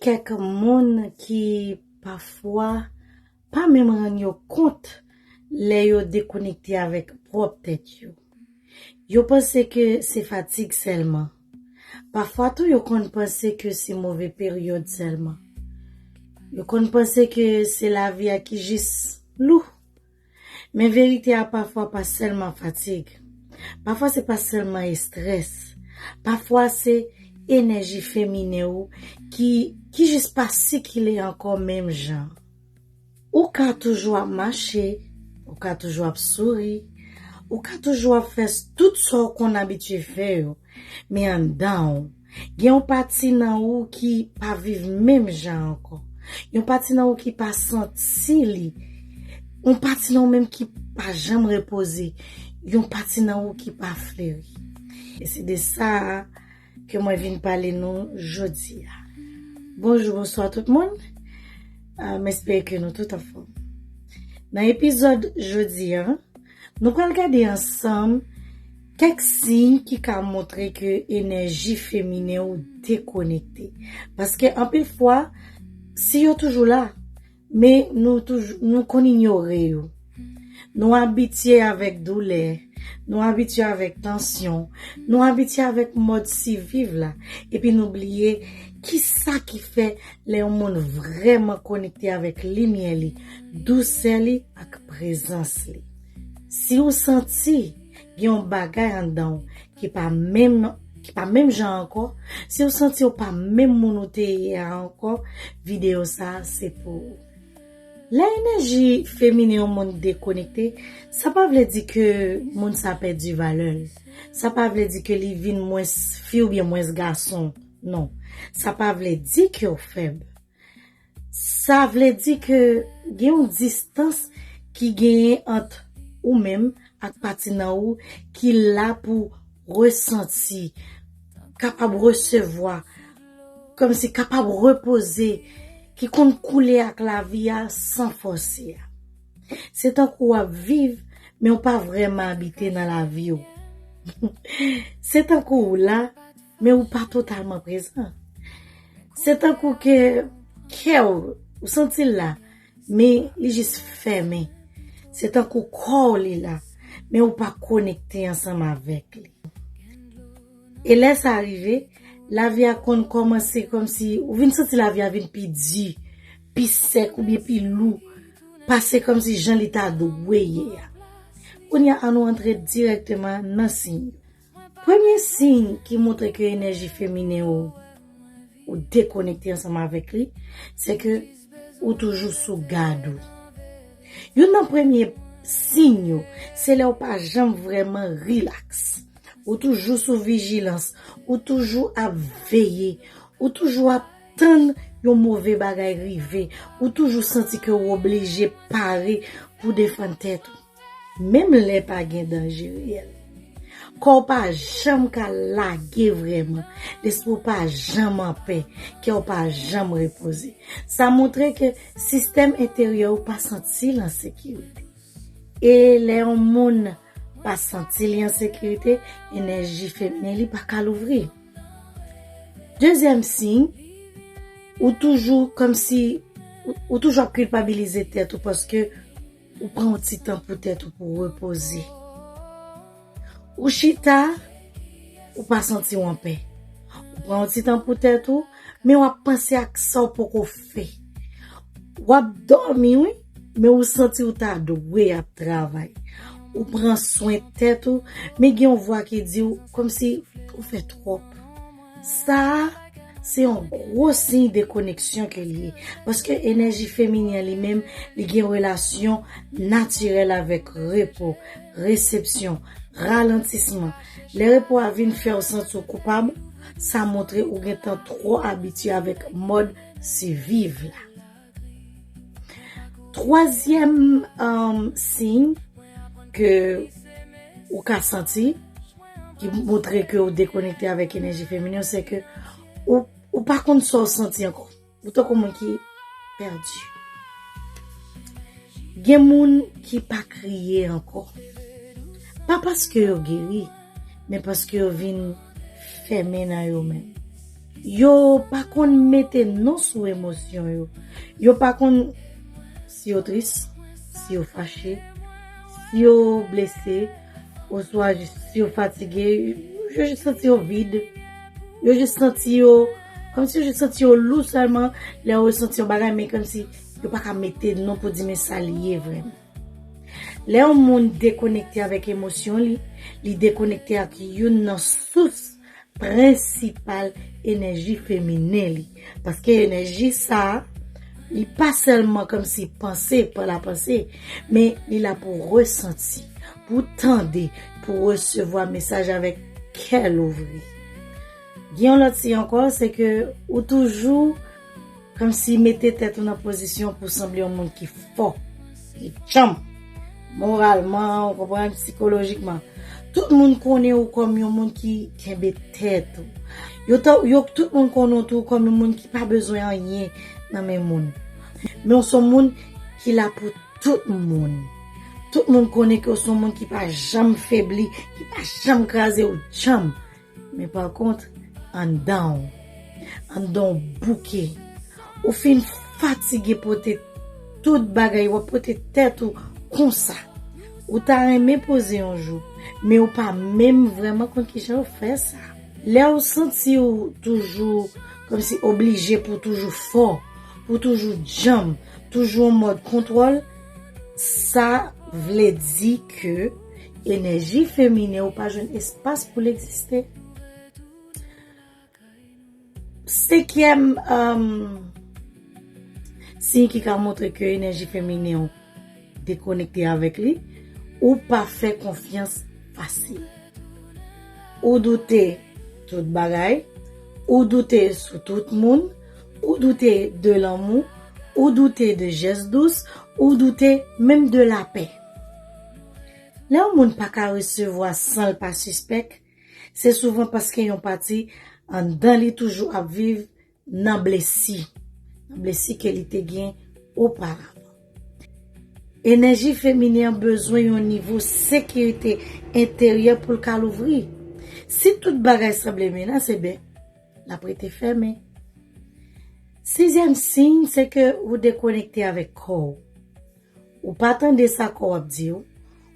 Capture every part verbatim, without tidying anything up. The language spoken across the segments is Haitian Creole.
Kèk moun ki pafwa pa menm rann yo kont lè yo dekonekte avèk pwòp tèt yo. Yo panse ke se fatig sèlman. Pafwa tou, yo konn panse ke se move peryòd sèlman. Yo konn panse ke se lavi a ki jis lou. Men verite a pafwa pa sèlman fatig. Pafwa se pa sèlman estrès. Pafwa se enèji feminen ou ki, ki jis pa sikile ankò menm jan. Ou ka toujou ap mache, ou ka toujou ap souri, ou ka toujou ap fè s- tout sa w konn abitye fè yo, men anndan w, gen yon pati nan ou ki pa viv menm jan ankò. Yon pati nan ou ki pa santi li. Yon pati nan ou menm ki pa janm repoze. Yon pati nan ou ki pa fleri. E se de sa a ke mwen vin pale nou jodi a. Bonjou, bonswa tout moun. Ah, m espere ke nou tout anfòm. Nan epizòd jodi a, nou pral gade ansanm kèk siy ki ka montre ke enèji feminen ou dekonekte. Paske anpil fwa, siy yo toujou la, men nou toujou, nou konn inyore yo. Nou abitye avèk doulè, nou abitye avèk tansyon, nou abitye avèk mòd siviv la, epi nou bliye kisa ki fè lè yon moun vrèman konekte avèk limyè li, dousè li ak prezans li. Si w santi gen yon bagay anndan w ki pa menm, ki pa menm jan ankò, si w santi w pa menm moun ou te ye a ankò, videyo sa a se pou ou. Lè enèji feminen yon moun dekonekte, sa pa vle di ke moun sa pèdi valè l. Sa pa vle di ke li vin mwens fi oubyen mwens gason. Non. Sa pa vle di ke w fèb. Sa vle di ke gen yon distans ki genyen ant ou menm ak pati nan ou ki la pou resanti, kapab resevwa, kòmsi kapab repoze, ki konn koule ak lavi a san fòse a. Se tankou w ap viv, men w pa vrèman abite nan lavi w. Se tankou w la, men ou pa totalman prezan. Se tankou ke kè w, ou santi l la, men li jis fèmen. Se tankou kò w li la, men ou pa konekte ansanm avèk li. E lè sa rive, lavi a konn kòmanse kòmsi ou vin santi lavi a vin pi di, pi sèk oubyen pi lou, pase kòmsi jan li ta dwe ye a. Kounye a, ann nou antre dirèkteman nan siy yo. Premye siy ki montre ke enèji feminen ou, ou dekonekte ansanm avèk li, se ke ou toujou sou gad ou. Youn nan premye siy yo, se lè ou pa janm vrèman rilaks. Ou toujou sou vijilans, ou toujou ap veye, ou toujou ap tann yon move bagay rive, ou toujou santi ke w oblije pare pou defann tèt ou. Menm lè pa gen danje reyèl. Kò w pa janm ka lage vrèman, lespri w pa janm anpè, kè w pa janm repoze. Sa montre ke sistèm enteryè w pa santi l an sekirite. E lè yon moun pa santi li an sekirite, enèji feminen li pa ka louvri. Dezyèm siy, ou toujou kòmsi, ou, ou toujou ap kilpabilize tèt ou paske ou pran yon ti tan pou tèt ou pou repoze. Ou chita, ou pa santi w anpè. Ou pran yon ti tan pou tèt ou, men w ap panse ak sa w poko fè. W ap dòmi, wi, men ou santi w ta dwe ap travay. Ou pran swen tèt ou, men gen yon vwa ki di w kòmsi ou fè twòp. Sa a, se yon gwo siy dekoneksyon ke li ye. Paske enèji feminen li menm, li gen relasyon natirèl avèk repo, resepsyon, ralantisman. Lè repo a vin fè w santi w koupab, sa montre ou gentan twò abitye avèk mòd siviv la. Twazyèm, um, siy ke ou ka santi, ki montre ke ou dekonekte avèk enèji feminen, se ke ou, ou pa konn sa w santi ankò. Ou tankou moun ki pèdi. Gen moun ki pa kriye ankò. Pa paske yo geri, men paske yo vin fèmen nan yo menm. Yo pa konn mete non sou emosyon yo. Yo pa konn si yo tris, si yo fache, si yo blese, oswa jis si yo fatige. Yo jis santi yo vid. Yo jis santi yo, kòmsi yo jis santi yo lou sèlman lè yo santi yon bagay, men kòmsi yo pa ka mete non pou di men sa li ye vrèman. Lè yon moun dekonekte avèk emosyon li, li dekonekte ak youn nan sous prensipal enèji feminen li. Paske enèji sa a, li pa sèlman kòmsi panse pa la panse, men li la pou resanti, pou tande, pou resevwa mesaj avèk kè louvri. Gen yon lòt siy ankò, se ke ou toujou kòmsi mete tèt ou nan pozisyon pou sanble yon moun ki fò, ki djanm, moralman, ou konprann, sikolojikman. Tout moun konnen ou kòm yon moun ki kenbe tèt ou. Yo, ta- yo, tout moun konnen ou tou kòm yon moun ki pa bezwen anyen nan men moun. Men ou se yon moun ki la pou tout moun. Tout moun konnen ke ou se yon moun ki pa janm febli, ki pa janm kraze, ou djanm. Men pa kont, anndan w, anndan w bouke. Ou fin fatige pote tout bagay, w ap pote tèt ou konsa. Ou ta renmen poze yon jou, men ou pa menm vrèman konn kijan w fè sa. Lè ou santi w toujou kòmsi oblije pou toujou fò, pou toujou djanm, toujou an mòd kontwòl, sa vle di ke enèji feminen ou pa jwenn espas pou l egziste. Senkyèm, um, siy ki ka montre ke enèji feminen ou dekonekte avèk li, ou pa fè konfyans fasil. Ou doute tout bagay, ou doute sou tout moun, ou doute de lanmou, ou doute de jès dous, ou doute menm de lapè. Lè yon moun pa ka resevwa san l pa sispèk, se souvan paske yon pati anndan li toujou ap viv nan blesi, nan blesi ke li te gen oparavan. Enèji feminen an bezwen yon nivo sekirite enteryè pou l ka louvri. Si tout bagay sanble menase, ben, l ap rete fèmen. Sizyèm siy, se ke ou dekonekte avèk kò w. Ou pa tande sa kò w ap di w,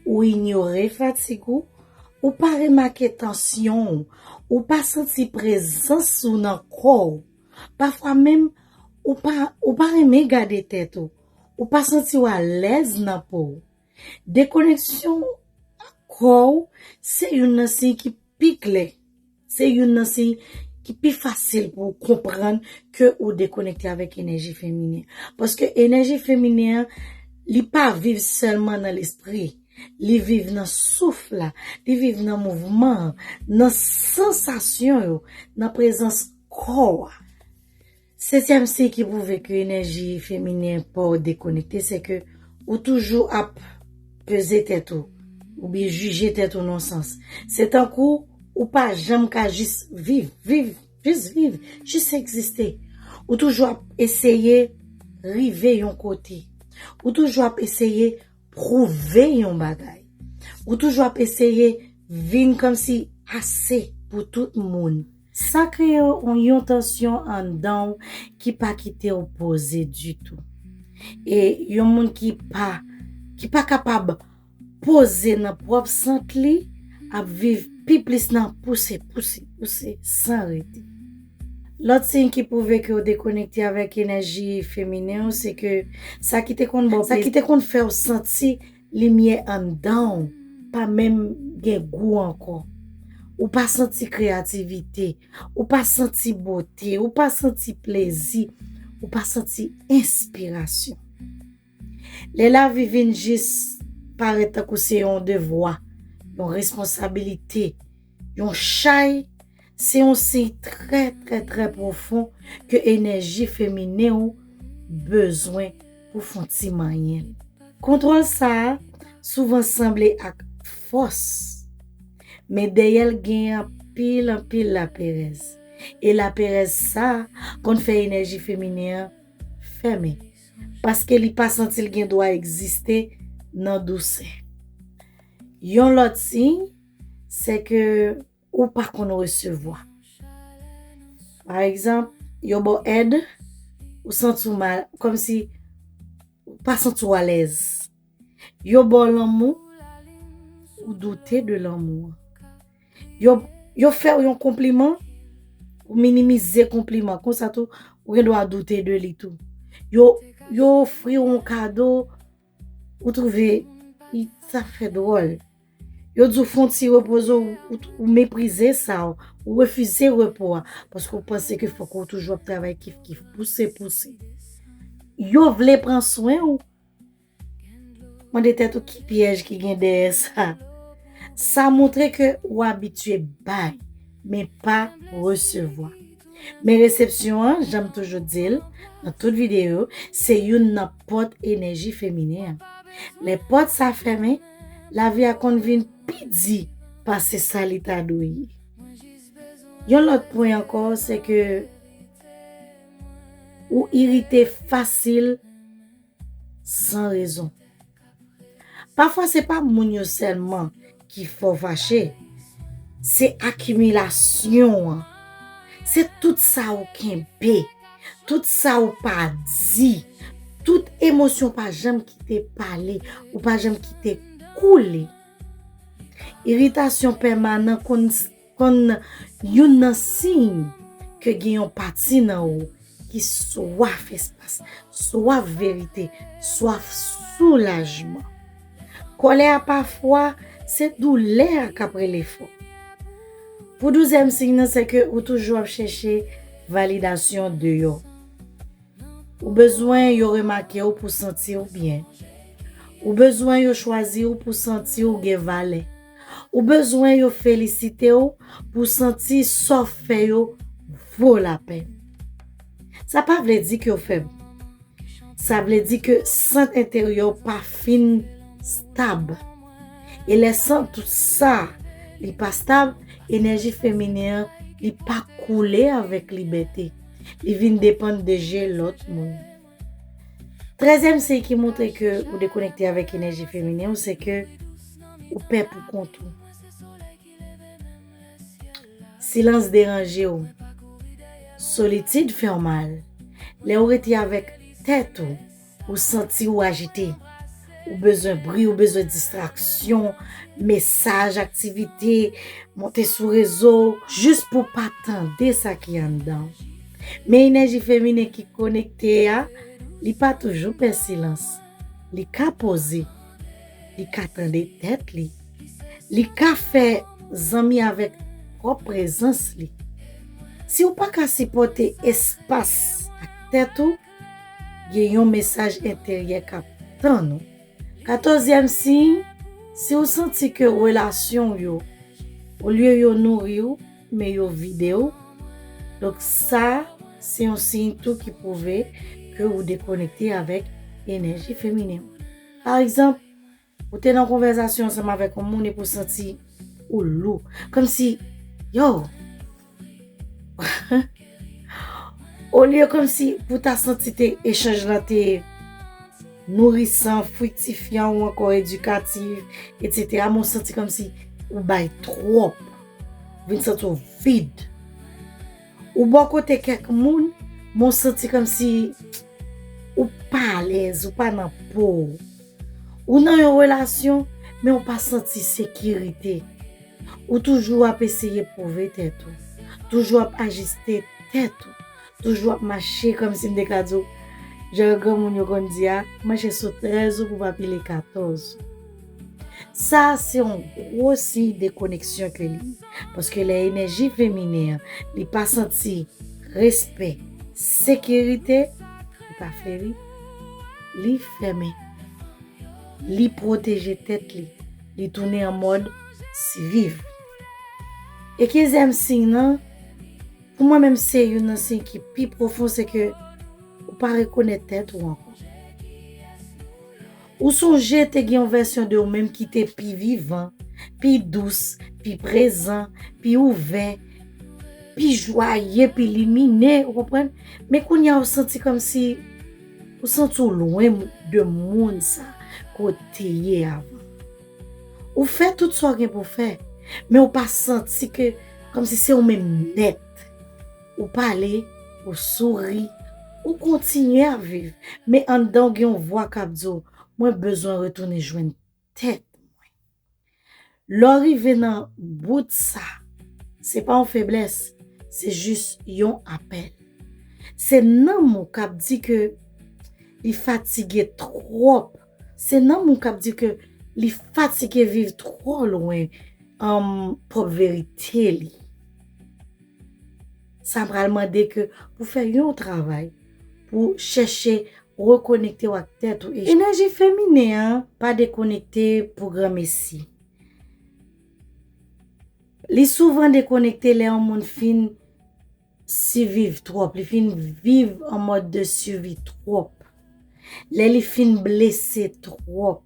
ou inyore fatig ou, ou pa remake tansyon w, ou pa santi prezans ou nan kò w. Pafwa menm, ou pa, ou pa renmen gade tèt ou, ou pa santi w alèz nan po w. Dekoneksyon kò w se youn nan siy ki pi klè. Se youn nan siy ki pi fasil pou w konprann ke ou dekonekte avèk enèji feminen. Paske enèji feminen an, li pa viv sèlman nan lespri. Li viv nan souf la, li viv nan mouvman an, nan sansasyon yo, nan prezans kò a. Sezyèm siy ki pwouve ke enèji feminen pa w dekonekte, se ke ou toujou ap peze tèt ou, oubyen jije tèt ou nan sans. Se tankou ou pa janm ka jis viv, viv, jis viv, jis egziste. Ou toujou ap eseye rive yon kote. Ou toujou ap eseye pwouve yon bagay. Ou toujou ap eseye vin kòmsi ase pou tout moun. Sa kreye yon, yon tansyon anndan w ki pa kite w poze ditou. E yon moun ki pa, ki pa kapab poze nan pwòp sant li, ap viv pi plis nan pouse, pouse, pouse, san rete. Lòt siy ki pwouve ke w dekonekte avèk enèji feminen w, se ke sa ki te konn ba w sa ki te konn fè w santi limyè anndan w pa menm gen gou ankò. Ou pa santi kreyativite, ou pa santi bote, ou pa santi plezi, ou pa santi enspirasyon. Lè lavi vin jis parèt tankou se yon devwa, yon responsabilite, yon chay, se yon siy trè, trè, trè pwofon ke enèji feminen w bezwen pou fè yon ti manyen. Kontwòl sa a souvan sanble ak fòs, men dèyè l gen anpil, anpil laperèz. E laperèz sa a konn fè enèji feminen an fèmen, paske li pa santi l gen dwa egziste nan dousè. Yon lòt siy, se ke ou pa konn resevwa. Pa egzanp, yo ba w èd, ou santi w mal, kòmsi ou pa santi w alèz. Yo ba w lanmou, ou doute de lanmou an. Yo, yo fè w yon konpliman, ou minimize konpliman. Konsa tou, ou gen dwa doute de li tou. Yo, yo ofri w yon kado, ou twouve sa fè dwòl. Yo di w fè yon ti repoze, ou, ou, ou meprize sa, ou, ou refize repo a, paske ou panse ke fòk ou toujou ap travay kif kif, pouse pouse. Yo vle pran swen w, mande tèt ou ki pyèj ki gen dèyè sa. Sa montre ke ou abitye bay, men pa resevwa. Men resepsyon an, jan m toujou di l nan tout videyo, se youn nan pòt enèji feminen an. Lè pòt sa fèmen, lavi a konn vin pi di pase sa li ta dwe ye. Yon lòt pwen ankò, se ke ou irite fasil san rezon. Pafwa, se pa moun yo sèlman ki fè w fache, se akimilasyon an. Se tout sa ou kenbe, tout sa ou pa di, tout emosyon ou pa janm kite pale, ou pa janm kite koule. Iritasyon pèmanan konn, konn youn nan siy ke gen yon pati nan ou ki swaf espas, swaf verite, swaf soulajman. Kòlè a pafwa se doulè a k ap rele fò. Pou douzyèm siy nan, se ke ou toujou ap chèche validasyon deyò. Ou bezwen yo remake w pou santi w byen. Ou bezwen yo chwazi w pou santi w gen valè. Ou bezwen yo felisite w pou santi sa w fè yo vo lapenn. Sa pa vle di ke w fèb. Sa vle di ke sant enteryè w pa fin stab. E lè sant sa li pa stab, enèji feminen an, li pa koule avèk libète. Li vin depann de je lòt moun. Trèzyèm siy ki montre ke ou dekonekte avèk enèji feminen w, se ke ou pè pou kont ou. Silans deranje w. Solitid fè w mal. Lè w rete avèk tèt ou, ou santi w ajite. Ou bezwen bri, ou bezwen distraksyon, mesaj, aktivite, monte sou rezo, jis pou w pa tande sa ki anndan w. Men enèji feminen ki konekte a, li pa toujou pè silans. Li ka poze. Li ka tande tèt li. Li ka fè zanmi avèk pwòp prezans li. Si w pa ka sipòte espas ak tèt ou, gen yon mesaj enteryè k ap tann ou. Katòzyèm siy, si w santi ke relasyon w yo, olye yo nouri w, men yo vide w, donk sa se yon siy tou ki pwouve ke ou dekonekte avèk enèji feminen w. Pa egzanp, ou te nan konvèsasyon ansanm avèk yon moun epi w santi ou lou. Kòmsi, yo, olye kòmsi pou ta santi te echanj lan te nourisan, friktifyan ou ankò edikatif, etsetera, men w santi kòmsi ou bay twòp, vin santi w vid. Ou bò kote kèk moun, men w santi kòmsi ou pa alèz, ou pa nan po w. Ou nan yon relasyon, men w pa santi sekirite. Ou toujou ap eseye pwouve tèt ou. Toujou ap ajiste tèt ou. Toujou ap mache kòmsi m te ka di w, jan granmoun yo konn di a, mache sou trèz ou pou pa pile katòz ou. Sa se yon gwo siy dekoneksyon ke li ye. Paske lè enèji feminen an, li pa santi respè, sekirite, li pa fleri, li fèmen. Li pwoteje tèt li. Li tounen an mòd siviv. E kenzyèm siy nan, pou mwen menm, se youn nan siy ki pi pwofon, se ke ou pa rekonèt tèt ou ankò. Ou sonje te gen yon vèsyon de ou menm ki te pi vivan, pi dous, pi prezan, pi ouvè, pi jwaye, pi limine, ou konprann? Men kounye a ou santi kòmsi ou santi w lwen de moun sa ke w te ye avan. Ou fè tout sa w gen pou w fè, men ou pa santi ke kòmsi se ou menm nèt. ou pale, ou souri, ou kontinye ap viv, men anndan w gen yon vwa k ap di w, mwen bezwen retounen jwenn tèt mwen. Lè w rive nan bout sa, se pa yon feblès, se jis yon apèl. Se nanm ou k ap di ke li fatige twòp. Se nanm ou k ap di ke li fatige viv twò lwen, um, pwòp verite li. Sa pral mande ke pou fè yon travay, pou chèche rekonekte w ak tèt ou. E enèji feminen an pa dekonekte pou granmesi. Li souvan dekonekte lè yon moun fin siviv twòp, li fin viv an mòd de sivi twòp, lè li fin blese twòp,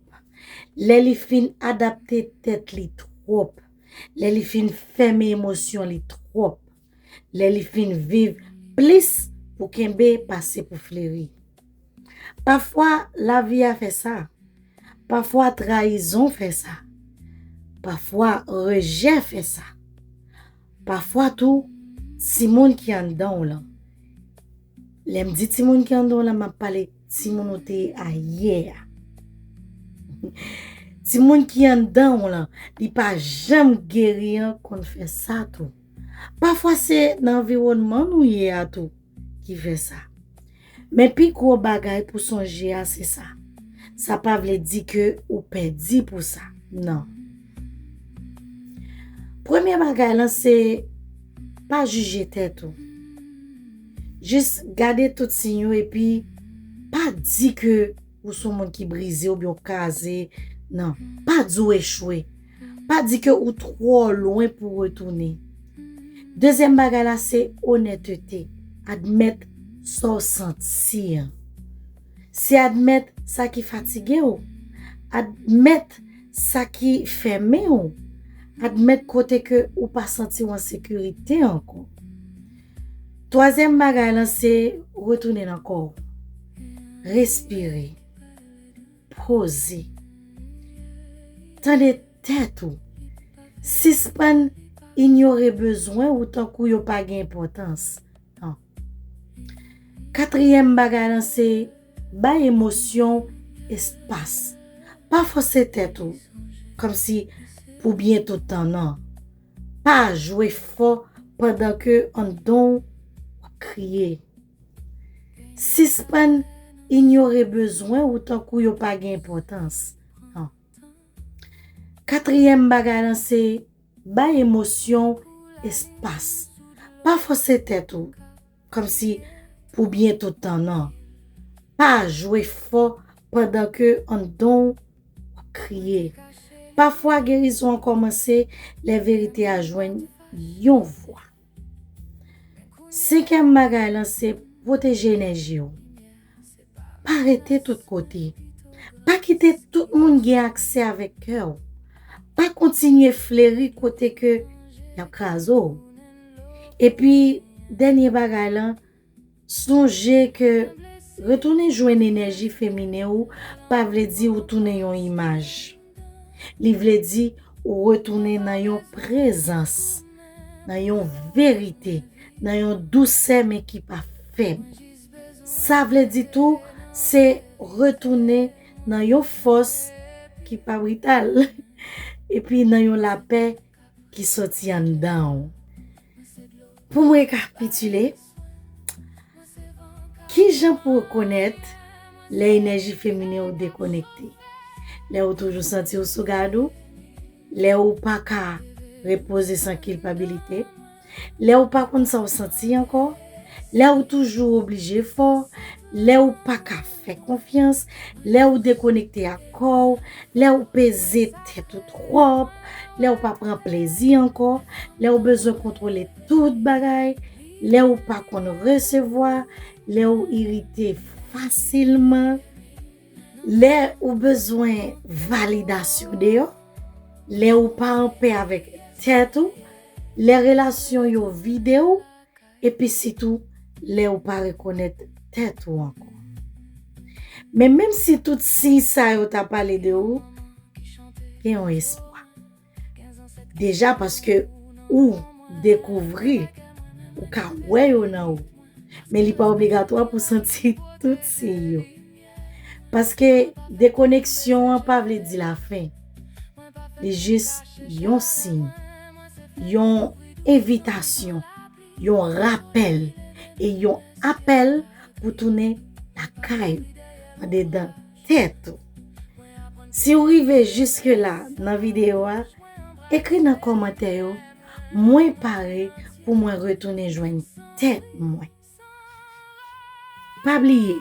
lè li fin adapte tèt li twòp, lè li fin fèmen emosyon li twòp, lè li fin viv plis pou kenbe pase pou fleri. Pafwa, lavi a fè sa. Pafwa, trayizon fè sa. Pafwa, rejè fè sa. Pafwa tou, timoun ki anndan w lan. Lè m di timoun ki anndan w lan, m ap pale timoun ou te ye a yè a. Timoun ki anndan w lan, li pa janm geri an konn fè sa tou. Pafwa, se nan anviwònman nou ye a tou ki fè sa. Men pi gwo bagay pou sonje a se sa. Sa pa vle di ke ou pèdi pou sa. Non. Premye bagay lan se pa jije tèt ou. Jis gade tout siy yo epi pa di ke ou se yon moun ki brize oubyen ou kraze. Non. Pa di w echwe. Pa di ke ou twò lwen pou w retounen. Dezyèm bagay la se onètete. Admèt sa w santi an. Se admèt sa ki fatige w. Admèt sa ki fèmen w. Admèt kote ke ou pa santi w an sekirite ankò. Twazyèm bagay lan se retounen nan kò w. Respire. Poze. Tande tèt ou. Sispann inyore bezwen ou tankou yo pa gen enpòtans. Non. Katriyèm bagay lan se bay emosyon w espas. Pa fòse tèt ou, kòmsi pou byen tout tan, non. Pa jwe fò pandan ke anndan w w ap kriye. Sispann inyore bezwen ou tankou yo pa gen enpòtans. Non. Katriyèm bagay lan se bay emosyon w espas. Pa fòse tèt ou, kòmsi pou byen tout tan, non. Pa jwe fò pandan ke anndan w w ap kriye. Pafwa gerizon an kòmanse lè verite a jwenn yon vwa. Senkyèm bagay lan se pwoteje enèji w. Pa rete tout kote. Pa kite tout moun gen aksè avèk kè w. Pa kontinye fleri kote ke y ap kraze w. Epi, dènye bagay lan, sonje ke retounen jwenn enèji feminen ou pa vle di ou tounen yon imaj. Li vle di ou retounen nan yon prezans, nan yon verite, nan yon dousè men ki pa fèb. Sa vle di tou, se retounen nan yon fòs ki pa brital, epi nan yon lapè ki soti anndan w. Pou mwen rekapitile, kijan pou rekonèt lè enèji feminen w dekonekte? Lè ou toujou santi w sou gad ou, lè ou pa ka repoze san kilpabilite, lè ou pa konn sa w santi ankò, lè ou toujou oblije fè, lè ou pa ka fè konfyans, lè ou dekonekte ak kò w, lè ou peze tèt ou twòp, lè ou pa pran plezi ankò, lè ou bezwen kontwole tout bagay, lè ou pa konn resevwa, lè ou irite fasilman, lè ou bezwen validasyon deyò, lè ou pa anpè avèk tèt ou, lè relasyon yo vide w, epi sitou lè ou pa rekonèt tèt ou ankò. Men menm si tout siy sa yo ta pale de ou, gen yon espwa. Deja paske ou dekouvri ou ka wè yo nan ou. Men li pa obligatwa pou santi tout siy yo. Paske dekoneksyon an pa vle di lafen. Li jis yon siy, yon envitasyon, yon rapèl e yon apèl pou tounen lakay ou, andedan tèt ou. Si w rive jiske la nan videyo a, ekri nan kòmantè yo, "Mwen pare pou mwen retounen jwenn tèt mwen." Pa bliye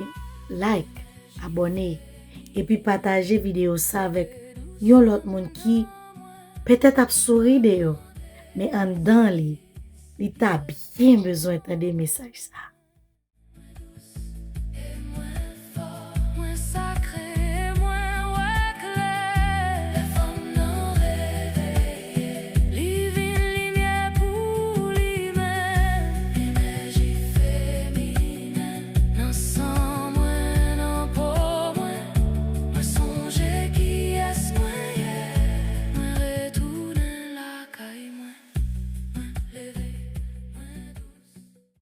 like, abòne, epi pataje videyo sa avèk yon lòt moun ki petèt ap souri deyò, men anndan li, li ta byen bezwen tande mesaj sa.